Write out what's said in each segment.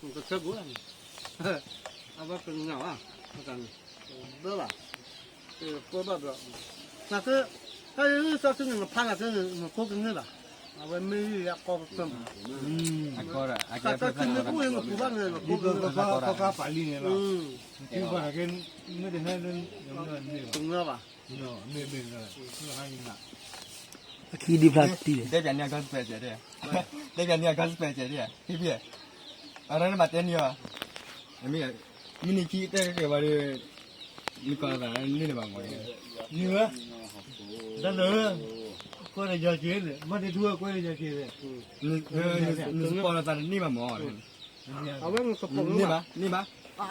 ကဆၢဘူးလီၤ, အဝဲကနၣ်ဘၣ်, ဘၣ်ဘၣ်, ပဘၣ်ဘၣ်, နက, တၢ်လၢစီဆှံန့ၣ် နဖးနၤက့န့ၣ် နကိးကန့ၢ်ဘၣ်, အဝဲမ့ၢ်လၢအကီပၢၢ်မး, တၢ်စီဆှံန့ၣ်အိၣ်လၢနပူၤဘၣ်န့ၣ် နကိးကန့ၢ်ဘၣ်, ကီကပာ်လံန့ၣ်လီၤ, ကန့ၢ်ဘၣ်, အခံဒုဖျါတံၢ်, တဲပၠးန့ၢ်အ gospel တဲ, တဲပၠးန့ၢ်အ gospel တဲ, ဟ့ၣ်ဘၣ်, အရၢန့ၣ်ဘၣ်တဲန့ၢ်အီၤ, မ့ၢ်နခံတဲကဲဘၣ်ဒီး, နကီၢ်သးန့ၣ်လၢၤဘၣ်မး, နဝဲ, တၢ်လၢ, ကွၢ်ဒီးယီၤက့ၤန့ၣ် မ့ၢ်တထူဝဲကွၢ်ဒီးယီၤက့ၤန့ၣ်, နစပီးလီၤသးတန့ၢ်ဘၣ်မး, န့ၢ်ဘၣ်, န့ၢ်ဘၣ်,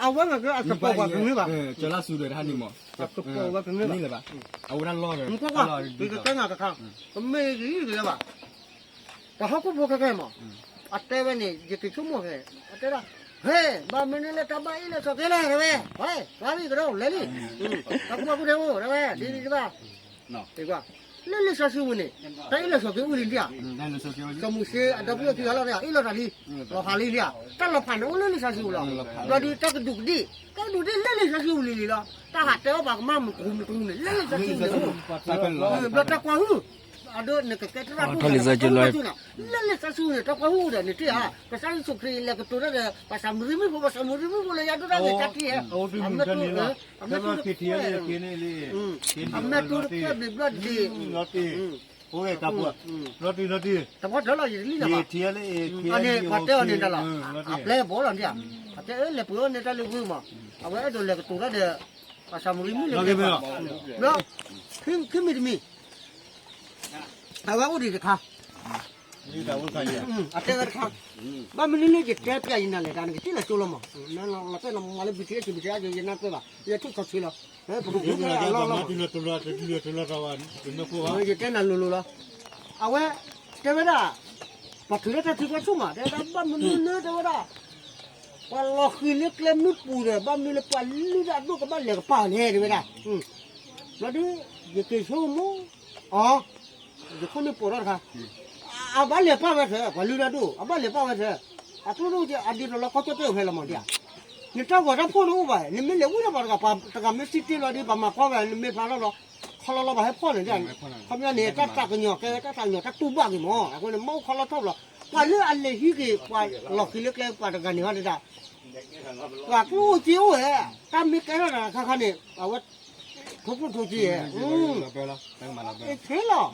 အဝဲနစပီးပှၤကန့ၢ်ဘၣ်, ကၠီလါစူၤဒီးတဟါန့ၣ်မး, န့ၢ်လၢၤဘၣ်, အဝဲဒၣ်လီၢ်ဒီး, နကွၢ်ကွၢ်, ယကတဲနၤတခါ, ပမ့ၢ်ဂ့ၤဂ့ၤလၢၤဘၣ် ပှၤဟီၣ်ခိၣ်ဖိခဲခဲမး, အတဲဝဲန့ၣ် ယက့ၤဆိကမိၣ်ဖဲ, အတဲဒၣ်, ဟဲ, ဘၣ်မနုၤလၢတၢ်ဘၣ်အ့ၣ်လိာ်ဆိးက့လဲၣ် တဲဝဲ, ဝဲ, ဝဲဘၣ်ကဒီးလဲၤလံ, တၢ်ကူၣ်ဘၣ်ကူၣ်သ့အိၣ် တဲဝဲ, ဒ်န့ၣ်ဘၣ်, လၢလံာ်စီဆှံပူၤန့ၣ်, တၢ်အ့ၣ်လိာ်ဆိးက့အိၣ်လံဒၣ်ဧါ, စီၤမိၤၡ့အဒီပုၢ်ဝဲၢ်ခံဂၤလီၤ အ့ၣ်လိာ်သးလံ, လီၤဖးလံဒၣ်ဧါ, တၢ်လီၤဖးန့ၣ်အိၣ်လၢလံာ်စီဆှံပူၤလီၤ, ဘျီဒုးတၢ်ကဒူးကဒ့ၣ်, တၢ်ကဒူးကဒ့ၣ်လၢလံာ်စီဆှံပူၤလံလံလီၤ, တၢ်ဟးတဲအီၣ်ပှၤကမၣ်မုၢ်ကျိၤမုၢ်ကျိၤန့ၣ် လၢလံာ်စီဆှံပူၤန့ၣ်, ဘျီတၢ်ကွၢ်ဟုၣ် အဒိ နကကဲထီၣ်တၢ်ဒိၣ်ထီၣ်န့ၣ် လၢလံာ်စီဆှံန့ၣ် တၢ်ကွၢ်ဟုၣ်ဒီး နတ့ၢ်ဧါ, ကစၢ်ယ့ၣ်ၡူးခရံာ်လဲၤကတိၤတၢ်ဒီး ပှၤၡၤမရံမုၣ်ဖိ, ပှၤၡၤမရံမုၣ်ဖိလၢယၤဒိၣ်တၢ်ဂ့ၤကတံၢ်ဧါ, အမဲာ်တူၢ်, အမဲာ်တူၢ်တဖျၢၣ်, အမဲာ်တူၢ်တဖျၢၣ်ဘျီဒ့ၣ်, တဘီထီၣ်လီၤ ယတလံၣ်လီၤဘၣ်, အန့ၣ်ပှၤတဲအီၤန့ၣ်တၢ်လီၤ, အပျဲၢ်ဘီလီၤဒၣ်, အတဲအၢလဲၤပှ့ၤအီၣ်န့ၢ်တၢ်လၢဝ့ၢ်မး, အဝဲအဲၣ်ဒိးလဲၤကတိၤတၢ်ဒီး ပှၤၡၤမရံမုၣ်လၢက့ၤဘၣ်, ဘျီ, ခံမံၤတမံၤ အဝဲအိၣ်ဒံးတခါ, အတဲဝဲတခါ, ဘၣ်မနုၤလၢယတဲပျးယနၤလဲၣ် တၢ်နကတ့ၢ်လီၤကၠိလီၤမး, နလီၤတဲနမၤလၢ ဘံထံအဲၣ် ဘံထံအဲၣ် ယနၢ်ပၢၢ်ဘၣ်, ယထူၣ်စီဆှံလီၤ, ပကပူၤဖဲအလီၢ်လီၤမး, ယတဲနၤလိၤလိၤလီၤ, အဝဲ, တဲဝဲဒၣ်, ပှၤထုးထီၣ်တၢ်ထံကီၢ်ဆူၣ်မး တဲဝဲဒၣ် ဘၣ်မနုၤလၢတဲဝဲဒၣ် ပှၤလီၤဃံၤလၢကျဲမုၢ်ပူၤဒီး ဘၣ်မနုၤလၢပှၤလုၢ်တၢ်အဒိၣ်ကဘၣ်လဲၤကပၤလဲၣ် တဲဝဲဒၣ်, ဘျီဒုး, ယက့ၤဆိကမိၣ်, အ, ယခိၣ်န့ၣ်ပိာ်ထီၣ်တခါ, အဘၣ်လဲၤပာ်ဝဲထဲ ပှၤလုၢ်တၢ်ဒိၣ် အဘၣ်လဲၤပာ်ဝဲထဲ, အကျိၣ်ဒိၣ်က့ အဒ်သိးလၢကီၢ်ကၠီၣ်တဲၣ်အိၣ်ဖဲလီၤမးဒ်ဧါ, နတၢ်ဂီၤတၢ်ဖှီၣ်တအိၣ်ဘၣ် နမ့ၢ်လဲၤဝံၣ်ထီၣ်ပှၤတဂၤ ပှၤတဂၤမ့ၢ်စံးတ့ၢ်လီၤဒီး ပှၤမၤကွၢ်ဝဲ နမ့ၢ်ဖျါထီၣ်လီၤ, ခီလီၤလီၤ ပှၤဟဲဖီၣ်န့ၣ်ဒ်, ခီပညီန့ၣ် တၢ်တၢ်ကညီၤကဲဝဲတၢ်တၢ်ကညီၤတၢ်တူၢ်ဘၣ်က့ၤမး အဃိန့ၣ် မ့ၢ်အိၣ်ခီလီၤထီၣ်ဘျီ, ပှၤလၢအလဲၤဟံးက့ၤ ပှၤလီၤဃံၤလၢကျဲပှၤတဂၤန့ၣ်ဟီဒ်ဒၣ် ပှၤကျိၣ်အိၣ်စ့အိၣ်ဝဲ, တၢ်မ့ၢ်ကဲထီၣ်တၢ်တခါခါန့ၣ် အဝဲ, ထိၣ်ကျိၣ်ထိၣ်စ့, အ့ၣ်ခဲလီၤ,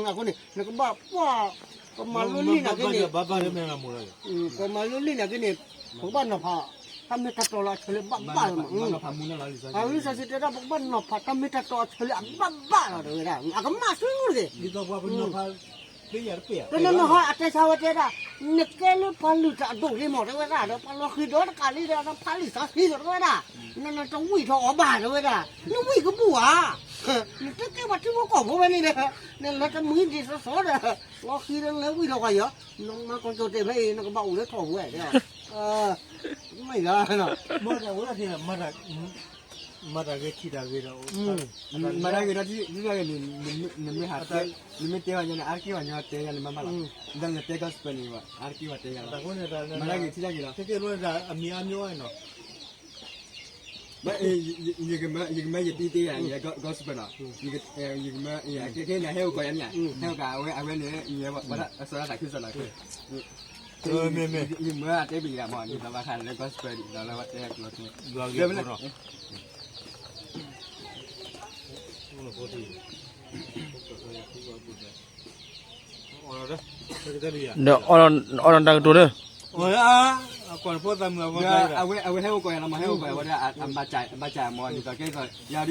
အဃိန့ၣ် နကဘၣ်ပှၢ်, ပမၤလိလံနၤက့န့ၣ်, ပမၤလိလံနၤက့န့ၣ်, ပကဘၣ်နီၤဖး, တၢ်မ့ၢ်တၢ်တီလၢအဆၢလၢဘၣ်ဘၣ်လီၤမး, အဝဲလံာ်စီဆှံတဲဒၣ် ပကဘၣ်နီၤဖးတၢ်မ့ၢ်တၢ်တီအဆၢလၢအဘၣ်ဘၣ်လီၤ တဲဝဲဒၣ်, အကမၣ်ဆူၣ်တဂ့ၤ တနီၤနီၤဟီ အတဲဆါဝဲတဲဒၣ်, နကဲလၢပှၤလုၢ်တၢ်အဒိၣ်လံမး တဲဝဲဒၣ်ဒီး ပှၤလီၤဃံၤဒီးတကးလံဒီး နဖးလံာ်စီဆှံဒီး တဲဝဲဒၣ်, နတဝံၣ်ထီၣ်အီၤဘၣ် တဲဝဲဒၣ်, နဝံၣ်ကဘူၣ်ဧါ, နတကဲပှၤထံဖိကီၢ်ဖိဝဲန့ၣ်ဒီး, နလဲၤတမုာ်ဒံးစီစီဒီး, လီၤဃံၤဒီးလဲၤဝံၣ်ထီၣ်ပှၤယီၤ, နမၤကီၢ်ကၠီၣ်တဲၣ်ဖဲအံၤ နကဘၣ်အိၣ်လၢထီၣ်ပူၤဝဲ, မ့ၢ်လီၤ, မၤတၢ်ဂ့ၤထံၣ်တၢ်ဂ့ၤဒီး, မၤတၢ်ဂ့ၤဒီး နမ့ၢ်ဟးတဲ, နမ့ၢ်တဲပှၤညီန့ၣ် အါတက့ၢ်ပှၤညီတဲယၤန့ၣ်မးမးလီၤ, ဒီးနတဲ gospel န့ၣ် အါတက့ၢ်ပှၤတဲယၤလီၤ, မၤတၢ်ဂ့ၤထံၣ်တၢ်ဂ့ၤလီၤ, အမံၤအါမံၤဝဲနီၤ ယကမၢယတံၤတ့ၢ်ယၤ gospel နီၤ, ယကမၢ ကဲကဲန့ၣ် ဟဲအိၣ်ကီးယၤမ့ၢ်ဧါ, ဟဲအိၣ်ကီးအဝဲအဝဲန့ၣ် ယဲပှၤစီၤဒၣ်သးခုစၢ်လီၤ, ယမၢအတဲဘၣ်ယၤမး ယသးဘၣ်ဃးလၢ gospel ဒီးလၢဝဲတဲကျိၤန့ၣ်, ဒီးအီၣ်လီၤတၢ်ကတိၤလၢ အဝဲဟဲအိၣ်ကီးယၤလီၤမး ဟဲအိၣ်ကီးယၤဝဲဒၣ် အဘၣ်စၢ်မး ဒ်သိးကဲသိး ယၤဒ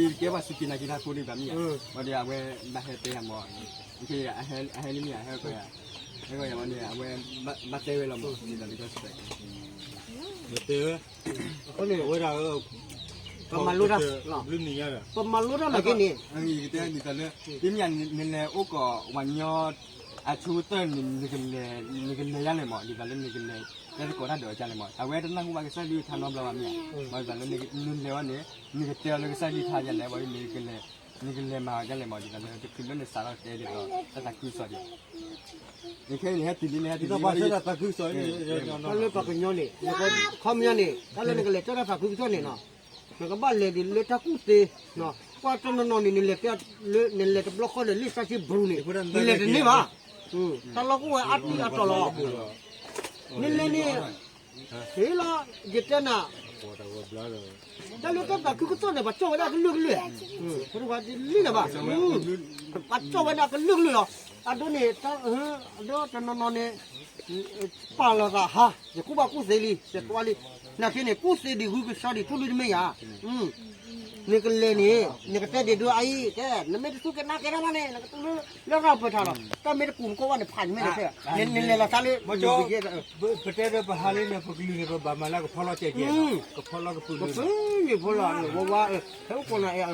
်ကဲပှၤစူၢ်က့ၤနာ်က့ၤတၢ်ဖိဒံးဘၣ်မ့ၢ်ဧါ, ဝံၤဒီးအဝဲဘၣ်ဟဲတဲယၤမး, အဟဲလံမ့ၢ်ဧါ ဟဲအိၣ်ကီးယၤ, ဟဲအိၣ်ကီးယၤဝဲန့ၣ် အဝဲဘၣ်တဲဝဲလီၤမး ဒ်သိးလၢ gospel တဲဝဲ အဃိန့ၣ် ဝဲဒၣ် ပမၤလိတၢ် ပမၤလိတၢ်နာ်က့န့ၣ် ယကတဲဒ်သိးလၢ မ့ၢ်နလဲၤအိၣ်ကီးဝၤညီ အဆိကတၢၢ်န့ၣ် နကလဲၤယါလဲၣ်မး ဒ်သိးလၢနကလဲၤ တၢ်တကိးတၢ်ဒီးအီၤဒ်လဲၣ်မး အဝဲတနၢ်ဟူဘၣ်ကစၢ်ဒုးထါနီတဘျီဘၣ်မ့ၢ်ဧါ, ဒ်သိးလၢနလဲၤဝဲန့ၣ် နကတဲအီၤလၢကစၢ်ဒုးထါယါလဲၣ် ဝံၤနကလဲၤ နကလဲၤမၤဒ်လဲၣ်မး ဒ်သိးလၢတချုးလၢနစးထီၣ်တဲဒ်သိး တၢ်သးခုကစီၣ်ဒ် နခဲအံၤနဟဲတုၤလံ နဟဲတုၤလံ တၢ်လၢပှၤကညီန့ၣ် ခီပညီန့ၣ် တၢ်လၢနကလဲၤကၠီၣ်တၢ်သးခုကစီၣ်န့ၣ်နီၤ နကဘၣ်လဲၤဒ်လၢတၢ်ကူၣ်သ့ ပှၤတနီၤနီၤန့ၣ် နလဲၤလၢ နလဲၤတဘျီဃီဒီးလံာ်စီဆှံဘြူၤန့ၣ် နလဲၤတန့ၢ်ဘၣ် တၢ်လီၢ်ကအိၣ်ဝဲအါတံၢ်အါတီၤလီၤ နလဲၤန့ၣ် ဟ့ၣ်လီၤ ယတဲနၤ တၢ်လၢတၢ်သးခုကစီၣ်န့ၣ် ပှၤကၠီၣ်ဝဲဒၣ်ကလုာ်ကလုာ် ပှၤလံနဘၣ် ပှၤကၠီၣ်ဝဲဒၣ်ကလုာ်ကလုာ်လီၤ အဒိန့ၣ် အဒိတနီၤနီၤန့ၣ် ပာ်လီၤသးဟါ ယကူၣ်ဘၣ်ကူၣ်သ့လံ ယကွၢ်လံ နာ်က့န့ၣ် ကူၣ်သ့ဒံးဂုၢ်ကဆှီဒံးထူလွံၢ်တမ့ၢ်ယၤ နကလဲၤန့ၣ် နကတဲဒ်ဒိအအံၤ ကဲ နမ့ၢ်တသူက့ၤနါကဲထီၣ်မးန့ၣ် နကတူၢ်လၢလၢဂၤပၢၤထါလီၤ တၢ်မ့ၢ်တကူးနကိးဘၣ်န့ၣ် ဖးနမ့ၢ်န့ၣ် နလဲၤလီၤတၢ်လၢ ပတဲဒီးပဟါလၢန့ၣ် ပကလုာ်န့ၣ် ပဘၣ်မၤလၢကဖီလီၤစဲးကဲး ကဖီလီၤကပုာ်လုာ် ကဖီလီၤကပုာ်လုာ် ဝဲဝါ ဟဲအိၣ်ကိးနၤအဲ န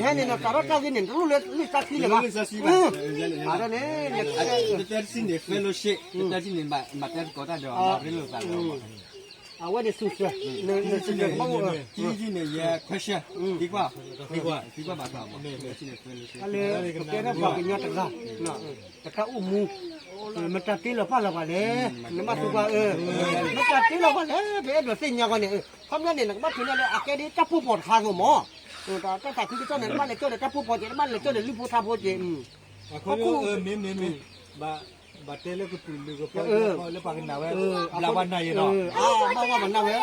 ဟဲန့ၣ် နကးထီၣ်တၢ်ဂ့ၢ်န့ၣ် နတလိၣ်လၢလံာ်စီဆှံလၢၤဘၣ် အဒိန့ၣ် တတၢ်တစံးန့ၣ် fellowship တတၢ်တစံးန့ၣ် မၤတဲသကိးတၢ်ဒီး မၤရ့လိာ်သးလီၤ အဝဲန့ၣ်စူးစဲး နစူးစဲးဘၣ်အိၣ် ကံကံန့ၣ် ယဲ question သံကွၢ် သံကွၢ်ဘၣ်သးမး လၢကတဲဒၣ်ပှၤကညီတဂၤ ပတၢ်အိၣ်မူ မတၤတ့လီၤပာ်လီၤပှၤလဲၣ် နဘၣ်သူပှၤအၢ မတၤတ့လီၤပှၤလဲၣ် ပအဲၣ်ဒိးသ့ၣ်ညါကီးန့ၣ် ခီပညီန့ၣ် နကဘၣ်ထုးန့ၢ်လၢအကဲဒ်တၢ်ပိၢ်ဖးတခါအသိးမး တၢ်သးခုကစီၣ်န့ၣ် နဘၣ်လဲၤကၠီၣ်ဒီးတၢ်ပိၢ်ဖးကဲး နဘၣ်လဲၤကၠီၣ်ဒီးလုၢ်ဖိထါဖိကဲး အဃိ မ့မ့မ့ ဘၣ်တဲလၢကပုာ်လုာ်ကဖီလီၤလၢပှၤကနၣ်ဝဲ ဘျးဝဲနၤယဲလီၤ ဘၣ်ဝဲနၤဝဲ န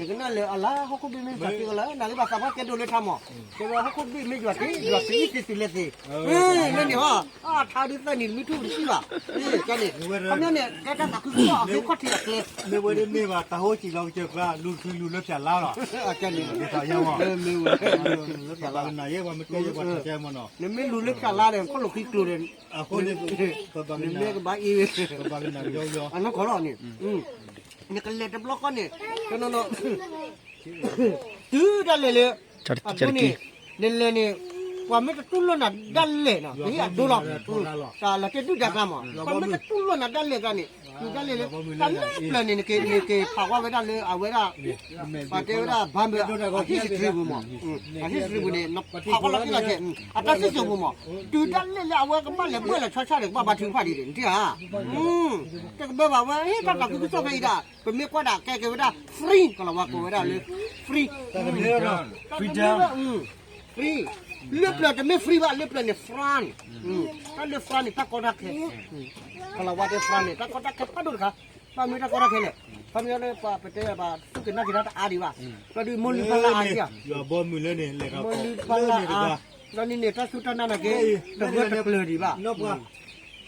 ကနၣ်လၢအလါဟီၣ်ခိၣ်ဘ့ၣ်မ့ၢ်သးတ့ၢ်လၢ နကဘၣ်သးပှၢ်ကဲဒိၣ်လၢထါမး တဲဝဲဟီၣ်ခိၣ်ဘ့ၣ်မ့ၢ်ယွၤတ့ၢ် ယွၤတ့ၢ်အံၤတ့ၢ်တုၤလဲၣ်သ့ လၢန့ၣ်ဟီ အထါဒုးသၢနံၤတမ့ၢ်ထူၣ်တစံၣ်ဘၣ် ကဲန့ၣ် ခီပညီန့ၣ် ကဲတၢ်သးခုကစီၣ်အဃ့ခီၣ်ထံးအကျဲ မ့ၢ်ဝဲဒၣ်မ့ၢ်ဘၣ် တၢ်ဟိစံၣ်လီၤကစၢၢ်ကျါ လူၤချုးလူၤလၢဖၠၣ်လါလီၤ ကဲန့ၣ် မ့ၢ်ဝဲ ပှၤကနၣ်ယဲပှၤမ့ၢ်တဲယဲပှၤထီၣ်ကဲမနီၤ နမ့ၢ်လူၤလၢဖၠၣ်လါဒီး ခီၣ်လိာ်ဃံကျိၤဒီး အဃိန့ၣ် နမ့ၢ်ကဘၣ်အ့ၣ်ဝဲ ပဘၣ်ကနၣ်ယီယီ အနီၢ်ကီၢ်လီၤန့ၣ် နကလဲၤတဘျီဃီန့ၣ် တနီၤနီၤ တုၤဒၣ်လဲာ်လၢ အဒိန့ၣ် နလဲၤန့ၣ် ပှၤမ့ၢ်တတူၢ်လိာ်နၤဒၣ်လဲာ်နီၤ နဟ့ၣ်အဒိလီၤ တၢ်လီၤတဲဒုၣ်ဒါကျါမး ပှၤမ့ၢ်တတူၢ်လိာ်နၤဒၣ်လဲာ်ကျါန့ၣ် တုၤဒၣ်လဲာ်လၢ တၢ်လၢပျၢၤန့ၣ် နက့ၤဖးဝဲဒၣ်လၢအဝဲဒၣ် ပှၤတဲဝဲဒၣ် ဘၣ်မၢ အ history ပူၤမး အ history ပူၤန့ၣ် ဖးဝဲလီၤတံၢ်လီၤဆဲး အတၢ်စံၣ်စိၤပူၤမး တုၤဒၣ်လဲာ်လၢအဝဲကဘၣ်လဲၤဘှဲၣ်လီၤဆီဆီဒီး ကဘၣ်ဘါထုကဖၣ်ဒံးန့ၣ် နထံၣ်ဧါ တကဘၢဘၣ်ဝဲ တၢ်သးခုကစီၣ်ဖဲအံၤဒၣ် ပမ့ၢ်ကွၢ်ဒၣ်ကဲကဲဝဲဒၣ် free ကလီၤဝါကိးဝဲဒၣ်လၢ free တၢ်တမ့ၢ်ဝဲ free လၢပျၢၤတမ့ၢ် free ဘၣ် လၢပျၢၤန့ၣ် France တၢ်လၢ France န့ၣ် တၢ်ကီတၢ်ခဲ ကလီၤဝါတဲ France န့ၣ် တၢ်ကီတၢ်ခဲဖးဒိၣ်တခါ ဘၣ်မ့ၢ်တၢ်ကီတၢ်ခဲလဲၣ် ခီပညီလၢပှၤပတဲဘၣ် သူၣ်က့ၤနၢ်က့ၤတၢ်တအါဒံးဘၣ် ဘၣ်ဒုးမိၢ်လုၢ်ဖးလၢ်အါဒံး မိၢ်လုၢ်ဖးလၢ်အါ ဒီးန့ၣ်န့ၣ် တၢ်စူၢ်တၢ်နာ်နာ်က့ တဂၢၢ်တကျၢၤဒံးဘၣ်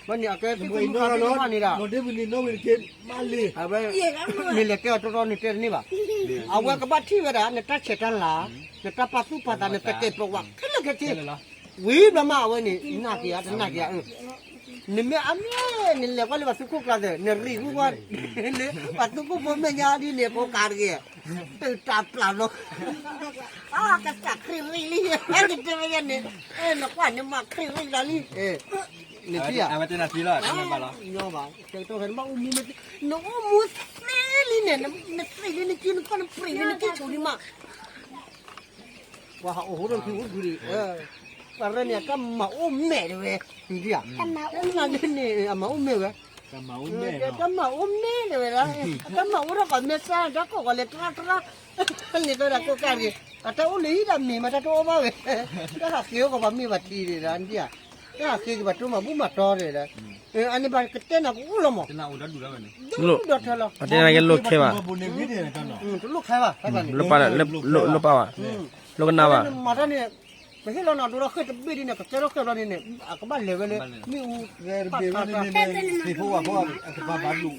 ဘၣ်န့ၣ် အကဲသုကမုၢ်ဃါသ့ၣ်တဖၣ်န့ၣ်ဒီး အဝဲ နလဲၤတဲအီၤတီတီန့ၣ်တဲတန့ၢ်ဘၣ် အဝဲကဘၣ်ထံၣ်ဝဲဒၣ် နတၢ်ဆဲးတၢ်လၤ နတၢ်ပာ်သူၣ်ပာ်သး နသကဲးပဝးခဲလၢာ်ခဲဆ့ ဝံၤဘျီမး အဝဲန့ၣ် နာ်က့ၤဧါ တနာ်က့ၤဧါ နမ့ၢ်အါမ့ၢ် နလဲၤကွၢ်လၢပှၤသူခိၣ်ကျါသ့ၣ် နရံၣ်ဝံၤဝဲ လၢပှၤသူခိၣ်ဖိမဲာ်ညါဒ်န့ၣ် ဖိကါတဂ့ၤ တုၤတၢ်ပျၢ်လီၤ အကစၢ်ခရံာ်ရံၣ်လံ ဟဲကတဲဝဲယဲန့ၣ် နကွၢ်န့ၣ်မးခရံာ်ရံၣ်လီၤလံ နထံၣ်ဧါ အဝဲတဲနၤသံလီၤ နဘၣ်လီၤ ညီဘၣ် တဲကတီၢ်ဖဲနဘၣ်အိၣ်မူ နအိၣ်မူသ့လံန့ၣ် နသ့လံနက့ နကွၢ်နပြံလံနက့ဆိးလံမး ပှၤဟးအိၣ်ဟိထီၣ်ခံအိၣ်ဒုးဒံး ပှၤရဲၣ်န့ၣ် အတၢ်မၤအိၣ်မဲာ်တဝဲ နထံၣ်ဧါ တၢ်မၤအိၣ်မဲာ်န့ၣ် အမၤအိၣ်မဲာ်ဝဲ တၢ်မၤအိၣ်မဲာ်တဝဲဒၣ် အတၢ်မၤအိၣ်ထီၣ်ကီးမဲာ်ဆါ တၢ်ကိးကီးလဲၤတြါတြါ န့ၣ်တဲဝဲဒၣ်ကိးကါတဂ့ၤ အတၢ်အိၣ်လၢဟံၣ်ဒၣ်မ့ၢ်မး တၢ်တအိၣ်ဘၣ်ဝဲ တၢ်ဟးဃ့အိၣ်ကီးပှၤမ့ၢ်ပှၤထံးတဝဲဒၣ် နထံၣ်ဧါ တၢ်ဟးဃ့က့ၤပှၤတိၢ်မၤဘူၣ်မၤတီတဝဲဒၣ် အန့ၣ်ဘၣ်ကတဲနၤကအိၣ်လီၤမး ဒိၣ်ဒိၣ်ဒီးထဲလီၤ အတဲနၤက့လိၣ်ခဲဘၣ် တလိၣ်ခဲဘၣ် လိၣ်ပာ်ဘၣ် လိၣ်ကနၣ်ဘၣ် မၤတၢ်န့ၣ် ပဟ့ၣ်လီၤနၤဒိလီၤဃ့ၢ်တဘ့ၣ်ဒ်န့ၣ် ကကဲထီၣ်ကဲဘျီန့ၣ်န့ၣ် အကဘၣ်လဲၤဝဲလၢ မ့ၣ်အူ သ့ၣ်ဖိဝါဖိ အကဘၣ်ဘၣ်လူၤ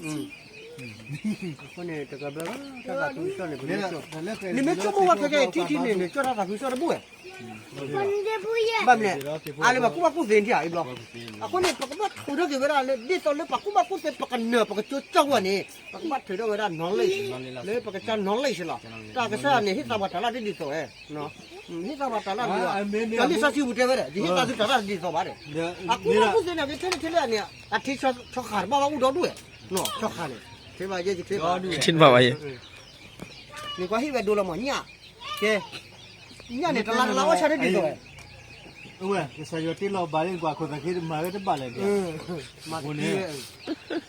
အဃိန့ၣ် တကဘၢဘၣ် တၢ်သးခုကစီၣ်န့ၣ် ပမ့ၢ်ကၠီ နမ့ၢ်ကၠီမိၢ်ဝဲခဲကဲထံထံန့ၣ် နကၠီတၢ်သးခုကစီၣ်တဘိဝဲ ဘၣ်မနုၤလဲၣ် အါလၢပှၤကူၣ်ဘၣ်ကူၣ်သ့ထံၣ်ဧါအံၤဘျီ အဃိန့ၣ် ပကဘၣ်ထုးထီၣ်က့ၤဝဲဒၣ်လၢ ဒ်သိးလၢပှၤကူၣ်ဘၣ်ကူၣ်သ့ ပကနၢၤ ပကကၠီကၠီဝဲန့ၣ် ပကဘၣ်ထုးထီၣ်ဝဲဒၣ် knowledge လၢပကစၢ် knowledge လီၤ တၢ်ကစၢ်န့ၣ် ဟ့ၣ်သးပှၤတၢ်လၢဒ်သိးဝဲ ဟ့ၣ်သးပှၤတၢ်လၢဒ်သိး တၢ်လံာ်စီဆှံပူၤတဲဝဲဒၣ် ယဟ့ၣ်သးသုတၢ်လၢဒ်သိးဘၣ်ဒီး အကူၣ်ဘၣ်ကူၣ်သ့န့ၣ် ကထဲန့ၣ်ထဲလဲၣ်န့ၣ် အထံဆီဃာ်တဘၣ်ဘၣ်အိၣ်ဒီဒူၣ်ဝဲ ဆီဃာ်န့ၣ် ထံဘၣ်ယဲ ထံဘၣ်ယဲ န့ၣ်ကွၢ်ဟ့ၣ်ဝဲဒိလီၤမး ညၣ် ကဲ ညၣ်န့ၣ် တလါတလါအီၣ်ဆၣ်ဒ်သိးဝဲ ဝဲ ကစၢ်ယွၤတ့လီၤဘၣ်လၢနကွၢ်ခိၣ်သးခံမၤဝဲတဘၣ်လဲၣ်န့ၣ်,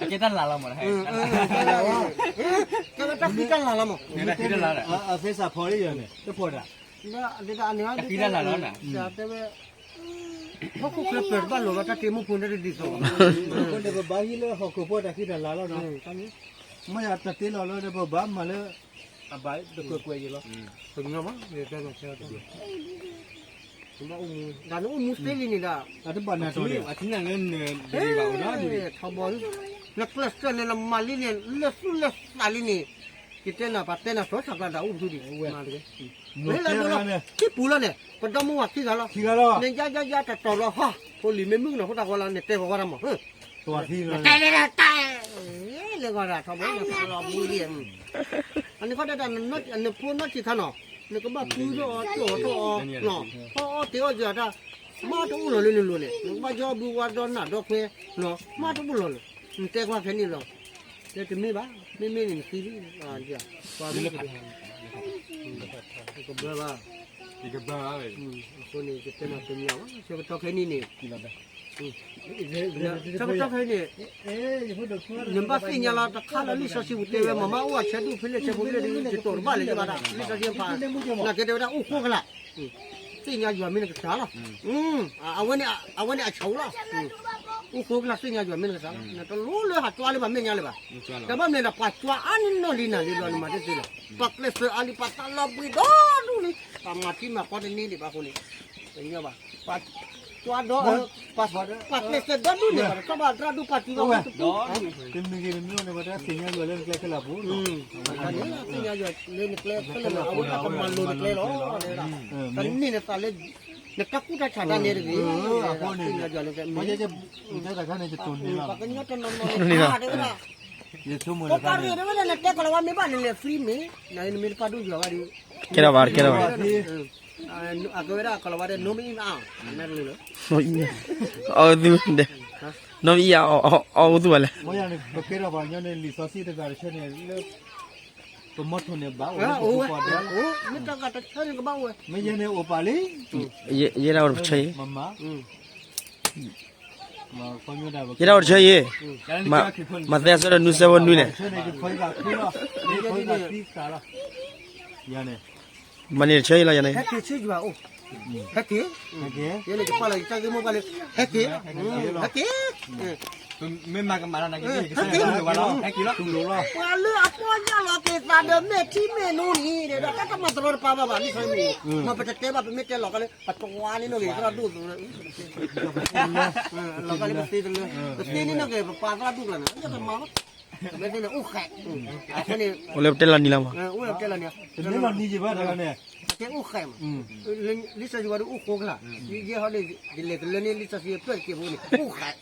အကဲတၢ်လၢ်လီၤမး, ကဲဝဲတၢ်ဃံတၢ်လၤလီၤမး, အသဲစးဖီးလံယၤန့ၣ် တဖီးတၢ်, တၢ်ဃံတၢ်လၤလီၤ, တဲဝဲ ဟီၣ်ခိၣ်ချၢပၢၤတဘၣ်လိာ်ဘၣ်တၢ်တ့မိၢ်ဖိန့ၣ်တဒ်သိးဘၣ်, အဃိန့ၣ်ပဘၣ်ဟံးလၢဟီၣ်ခိၣ်ဖိတၢ်ဃံတၢ်လၤလီၤနီၤ, မ့ၢ်ယၤတၢ်တ့လီၤလၢပဘၣ်မၤလၢ အဘၣ်တကွဲးကွဲးယံၤလီၤ, ပညီဘၣ်, တၢ်နအိၣ်မူသ့လံန့ၣ်ဒီး, အတဘၣ်နၤတီၤန့ၣ်, ထီဘိ, နကျဲးစၢးန့ၣ်နမၤလံန့ၣ် လၢသူၣ်လၢသးလံန့ၣ်, ယတဲနၤ ပှၤတဲနၤစီၤဆၣ်ကျါဒၣ်အိၣ်ပသူဒံး, မၤတဂ့ၤ, မ့ၢ်လၢဒိလီၤ, ခံပူၤလီၤန့ၣ် ပဒီမါဝၤခံဂၤလီၤ, နယါယါယါတတီၤလီၤဟီ, ဖိလံၤမ့ၢ်မုၣ်ကနီၤဖိတၢ်ဃီလီၤ နတဲဃီၤဝဲဒၣ်မး, တၢ်တဲတဲတဲ လဲၤဂီၤဒၣ်ထီဘိ နသးလီၤဘှံးလံ, အန့ၣ်ခီတၢ်တၢ် နဖိနီၢ်ဆံးခါနီၤ, နကဘၣ်ပှံထီၣ်အီၤ ကၠီၣ်ထီၣ်အီၤ, အီၣ်အီၣ်တ့ၤအီၣ်ကၠီၣ်တၢ်, မ့ၢ်တအိၣ်လီၤလၢနလိၤန့ၣ် နကဘၣ်ယီဘုဝါဒီနၢ်ဒီခွဲ, မ့ၢ်တအိၣ်လီၤလၢၤ, နတဲကွၢ်ခဲန့ၣ်လီၤ, တဲတမ့ၢ်ဘၣ်, မ့မ့ၢ်န့ၣ်နသံလံ, ကဘၢဘၣ်, အဃိန့ၣ် ကတဲနၤတမံၤဘၣ် ဆၢကတီၢ်ခဲအံၤန့ၣ်, ဆၢကတီၢ်ခဲအံၤန့ၣ်, နဘၣ်သ့ၣ်ညါလီၤတခါလၢလံာ်စီဆှံပူၤတဲဝဲ မၤမါအိၣ်အဆၢဒူၣ်ဖဲလဲၣ်ဆၢဖိဖဲလဲၣ်ဒီး ယတိာ်တဘၣ်လၢၤဘၣ်ဒၣ် လံာ်စီဆှံဖး, နာ်က့တဲဝဲဒၣ်အိၣ်ဃိကလာ်, သ့ၣ်ညါယွၤမ့ၢ်နကစၢ်လီၤ, အဝဲန့ၣ်အဆၢလီၤ, အိၣ်ဃိကလာ်သ့ၣ်ညါယွၤမ့ၢ်နကစၢ်လီၤ နတလိၣ်လၢဟးကွၢ်လၢပှၤမဲာ်ညါလၢၤဘၣ်, တဘၣ်မနုၤဒီးပှၤကွၢ်အါန့ၢ်နီၢ်လံနၤလံလီၤ နမၤတသ့လီၤ, ပှၤကျဲးစၢးအါလံ ပှၤသးလီၤဘှံးဒီဒူၣ်လံ, ပှၤမၤထံမၤကီတန့ၢ်ဒံးဘၣ်အဃိန့ၣ်, ပညီဘၣ်, ပှၤကွၢ်ဒီး, ပှၤကျဲးစၢးဒီဒူၣ်န့ၣ် ပှၤတထီၣ်ဘၣ်တၢ်ဒူၣ်ပှၤတံၤလီၤ, တမ့ၢ်ဂ့ၤတမ့ၢ်န့ၣ် ပှၤတသ့ၣ်ညါယွၤလၢနကျဲခဲလၢာ်ပူၤ, သ့ၣ်ညါယွၤလၢနကျဲခဲလၢာ် အဝဲဒၣ်ကမၤလိၤနကျဲလီၤ, တန့ၢ်နသးလၢ နတၢ်ကူၣ်တၢ်ဆးတၢ်နဲတဂ့ၤ, အဃိန့ၣ်, တဲတခါန့ၣ် ယတိၢ်န့ၣ်လီၤ, ပှၤကညီတနီၤနီၤန့ၣ်, ပကးရ့ၣ်တဝဲဒၣ် နတဲကလီၤဝါမ့ၢ်ဘၣ်န့ၣ်လဲၤ free မ့ၢ်, နမ့ၢ်တပာ်ဒိၣ်ယွၤဘၣ်ဒီး, ကဲထီၣ်ဘၣ် ကဲထီၣ်ဘၣ်, အကဝဲဒၣ်ကလီၤဝါဒီး နိမ့ၢ်အံၣ်မ့ၢ်အါ, အီၣ်သူ, နိမ့ၢ်အံၣ်အီၣ်သူဝဲလဲၣ်, မ့ၢ်ယၤန့ၣ် ပကဲထီၣ်ပှၤကညီန့ၣ် လံာ်စီဆှံတဂၤတဆၢန့ၣ်လၢ ပမီထိၣ်န့ၣ်ဘၣ်အိၣ်လၢပကပီၤဒဲးလီၤ, မ့ၢ်ယဲန့ၣ်အိၣ်ပာ်လံ, ယဲဒၣ်အိၣ်တဆၢအံၤ, ယဲဒၣ်အိၣ်တဆၢအံၤ, မးသဲအဆၢဒီးနွံဆၢဖိနွံန့ၣ်, မၤန့ၢ်တဆၢအံၤလီၤယၤန့ၣ်, ဟဲက့ၤ, ယဲန့ၣ်ကပာ်လီၤယတၢ်ဂ့ၢ်မိၢ်ပှၢ်လၢ, ဟဲက့ၤ, ဟဲက့ၤ, ဟဲက့ၤ, ပှၤလၢအပီၢ်ယၢ်လီၤက့ၤသးဒီးမဲာ်ထံမဲာ်နိန့ၣ် ဒီးတၢ်တမၤတရီတပါဘၣ်ဘၣ် လံာ်စီဆှံမ့ၢ်, မ့ၢ်ပတတဲဘၣ် ပမ့ၢ်တဲလီၤကလဲၣ် ပတဝါန့ၣ်နီၢ်ဂ့ၤ သရၣ်ဒိၣ်သရၣ်, လီၤကလဲၣ်ပသ့တလၢ, ပသ့န့ၣ်နီၢ်ဂ့ၤ ပပာ်သရၣ်ဒိၣ်ကျါန့ၣ် တမၤဘၣ်, မ့ၢ်သ့န့ၣ်အိၣ်ဃဲး, အိၣ်လၢပတဲလီၤနံၤလီၤမး, အိၣ်လၢပတဲလီၤနံၤ, တမ့ၢ်လီၤနံၤယံၤဘၣ်တဂၤန့ၣ်, အကဲအိၣ်ဃဲးမး, လံာ်စီဆှံဝဲဒၣ်အိၣ်ဃိကလာ်, ယဲဟီန့ၣ် ယလဲၤတလၢန့ၣ် လံာ်စီဆှံအပၢၢ်တကဲးဖိန့ၣ် အိၣ်ဃဲး,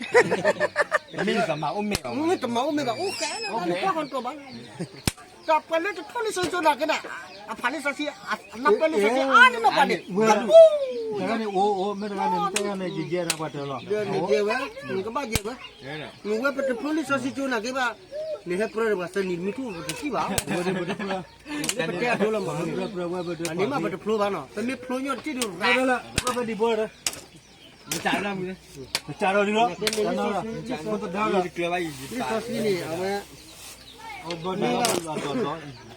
မ့ၢ်တမၤအိၣ်မ့ၢ်ဘၣ် အိၣ်ဃဲးလီၤ ကွၢ်ဟီၣ်တီဘၣ်လီၤ, တၢ်ပှၤလၢတထီၣ်လံာ်စီဆှံကၠိနာ်က့ဒၣ်, အဖးလံာ်စီဆှံ, အနၢ်ပၢၢ်လံာ်စီဆှံအါန့ၢ်နီၢ်ပှၤန့ၣ်, တဂၤန့ၣ်အိၣ်အိၣ် မ့ၢ်တဂၤန့ၣ် မ့ၢ်တဂၤန့ၣ် ယယဲဒၣ်ပှၤတၢၢ်လီၤ, ယဲဝဲ, နကဘၣ်ယဲဝဲ, နဝဲပတဖျိလံာ်စီဆှံကၠိနာ်က့ဘၣ်, နဟဲပြၢဒီးပှၤသၢနံၤမုၢ်ထူၣ်ပတထံၣ်ဘၣ်, ပတဲအဒိလီၤမး, အန့ၣ်မးပတဖျိဘၣ်နီၤ ပမ့ၢ်ဖျိညီတထံၣ်ဒုးရၣ်, ပစးထီၣ်လံလီၤ, လံာ်စီဆှံန့ၣ် အဝဲ,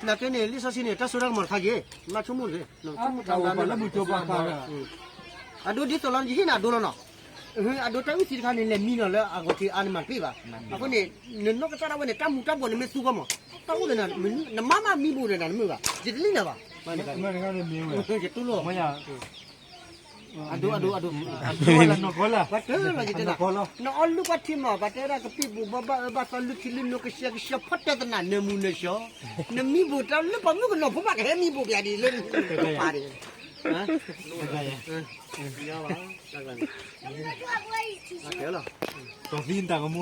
နာ်က့န့ၣ် လံာ်စီဆှံန့ၣ် တၢ်စိတၢ်ကမီၤတခါက့ၤ, နဆိကမိၣ်တဂ့ၤ, ဆိကမိၣ်တၢ်လၢ, အဒိဒ်သိးလီၤ ယဟ့ၣ်နၤအဒိလီၤနီၤ, အဒိတၢ်အုၣ်သံတခါန့ၣ် လဲၤမံနီၤလၢအဂီၤထံးအါန့ၣ်မၤတပ့ၢ်ဘၣ်, အဃိန့ၣ်, နနီၢ်ကစၢ်ဒၣ်ဝဲန့ၣ် တၢ်မူၤတၢ်ဘှီးန့ၣ်မ့ၢ်သူကီၢ်မး, တၢ်အိၣ်လၢန, နမါမးမံဘိးဒီးနၤနမုာ်ဘၣ်, ယတလံၣ်လၢၤဘၣ်, ယတူၢ်လိာ် အဒိ, အဒိ, အဒိ, ပှၤတၢၢ်လီၤယတဲနၤ, နအီၣ်လုၢ်ပှၤထံမး ပှၤတဲဝဲဒၣ်ကပံၣ်ပူၤဘၣ်ဘၣ်အၢဘၣ်သီ လုၢ်ထံလုၢ်နိကဆှဲကဆှီ ဖီၣ်တဲသနၤ နၢမူနၢဆှီ, နမံဘိးတၢ်လၢပှၤမုၣ်ကနီၤဖိမး ကဟဲမံဘိးပယၤဒ်လၢနပာ်ဒ်, ကသံနတၢ်ကမူ